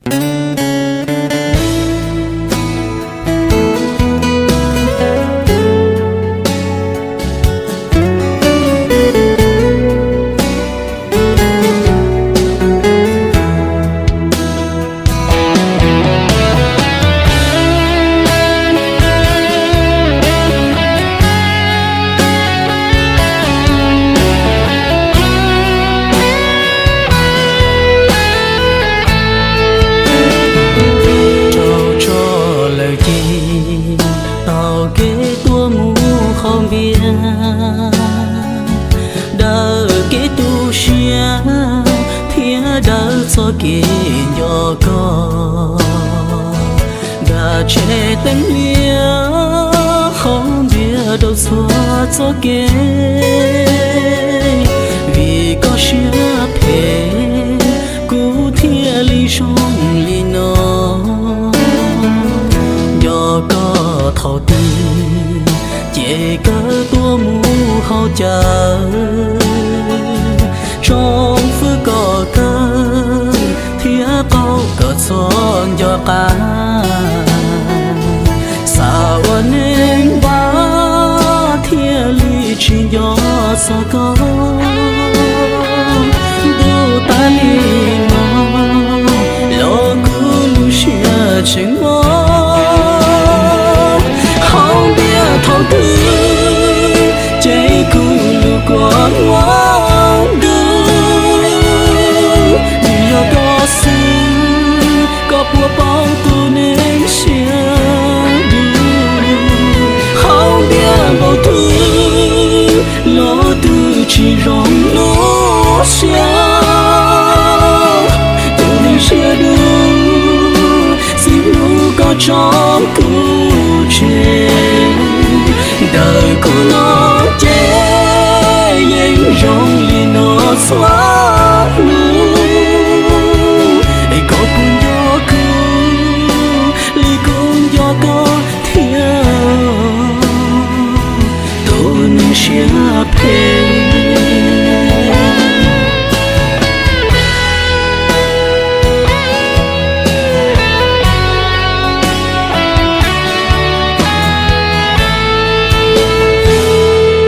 Rau tso lawm ces taug kev tuaj mus hauv npias, daws kev tu siab thiab daws txoj kev nco koj. Nram tsheb teeb hliab hauv npias rau txhua txoj kev, vim koj siab phem kuv thiaj li zoo li no. Nco koj thaum twg ces kawg tuaj mus hauv caw, tsoom fwv kom kawg thiab qaug kom txhob nco qab. Xav ua neeg npab thiaj li tsis nco txog koj. Ntuj tas li no los kuv lub siab tseem mob. Hauv npias thaum twg ces kuv lub kua muag ntuj, vim yog koj xwb koj puas paub tus neeg siab dub. Hauv npias npaum twg los twb tsis zoo lub siab. Tus neeg siab dub, txij hnub koj tso kuv tseg, ntawm kuv no ces yeej zoo li no txhua hnub. Es koj puas nco kuv li kuv nco koj thiab, tus neeg siab phem?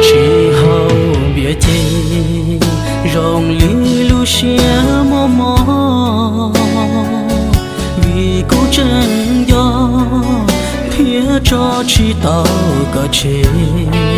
Tsis haus npias ces zoo li lub siab mob mob, vim kuv tseem nco thiab tso tsis tau koj tseg.